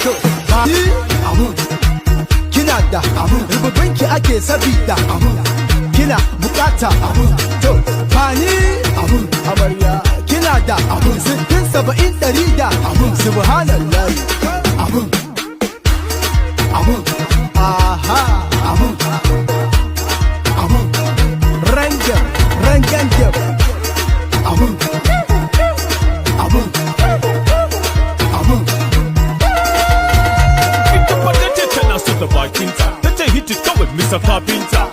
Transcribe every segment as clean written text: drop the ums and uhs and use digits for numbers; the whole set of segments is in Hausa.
To, ba abun kina da rububinki ake sabida kina bukata. To, bani amarya, kina da 60, 70, 100 da subhanallah. Abun abun, aha, abun abun, rangam rangam, abun abun abun. Ita fa ta ce tana so da bakinta, ta ce hit it kawai, Mr. Carpenter.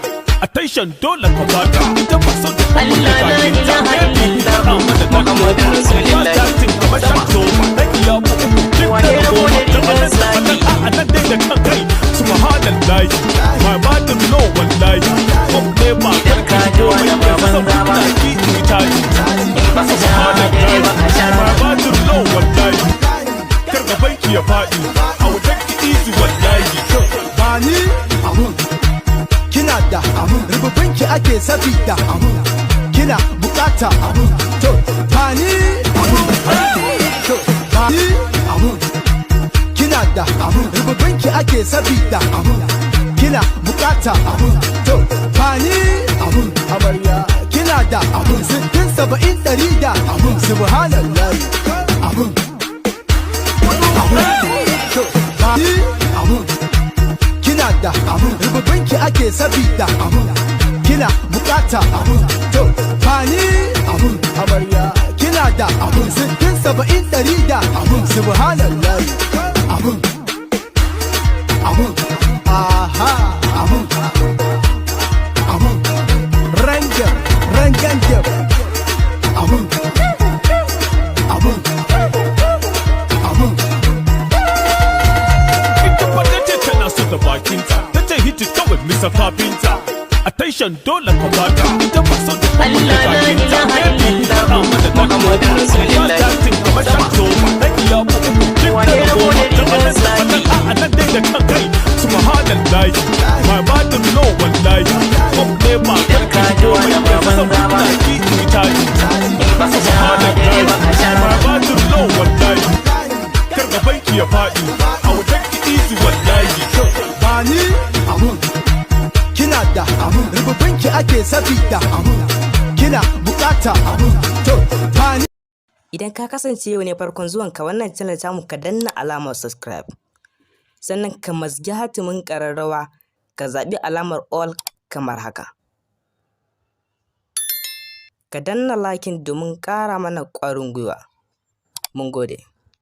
Attention dole ka bata, ita ba so da Allah, la bakinta. Ilaha Baby, illallah, faɗa mana ta Muhammadu koma. Rasulullah. Fast acting kamar Sama. October. Na iya uku, duk Wane da rabo 10. da Da anan rigar da zaki? anan, a anan dai da kan kai. Subhanallahi, my bottom no wallahi. Pop ne ba Idan ka ji wani komai, yanzu zan banza ba. kunna ki in yi caji. In baka sha dare baka sha My rana. bottom no wallahi. Kar gaban ki ya faɗi, I will take it easy wallahi. Bani abun kina da rububinki ake sabida kina bukata. To, bani abun, to, bani abun kina da rububinki ake sabida kina bukata. To, bani abun amarya, kina da 60, 70, 100 da subhanallah. Abun abun, to, bani abun kina da rububinki ake sabida kina bukata. To, bani abun amarya, kina da 60, 70, 100 da subhanallah. Abun abun, aha, abun abun, rangam rangam, abun abun abun. Ita fa ta ce tana so da bakinta, ta ce hit it kawai, Mr. Carpenter. Attention dole ka bata, ita ba so da Allah, la bakinta. Ilaha Baby, illallah, faɗa mana ta Muhammadu koma. Rasulullah. Fast acting kamar Sama. October. Na iya uku, duk Wane da rabo 10. da Da rigar anan da zaki? anan, a anan dai da kan kai. Subhanallahi, my bottom no wallahi. Pop ne ba Idan ka ji wani komai, yanzu zan banza ba. kunna ki in yi caji. In baka sha dare baka sha My rana. bottom no wallahi. Kar gaban ki ya faɗi, I will take it easy wallahi. Bani abun kina da rububinki ake sabida kina bukata. To, bani Idan ka kasance yau ne farkon zuwanka wannan channel tamu, ka danna alamar subscribe. Sannan ka mazgi hatimin ƙararrawa, ka zaɓi alamar all kamar haka. Ka danna liking domin ƙara mana ƙwarin gwiwa. Mun gode.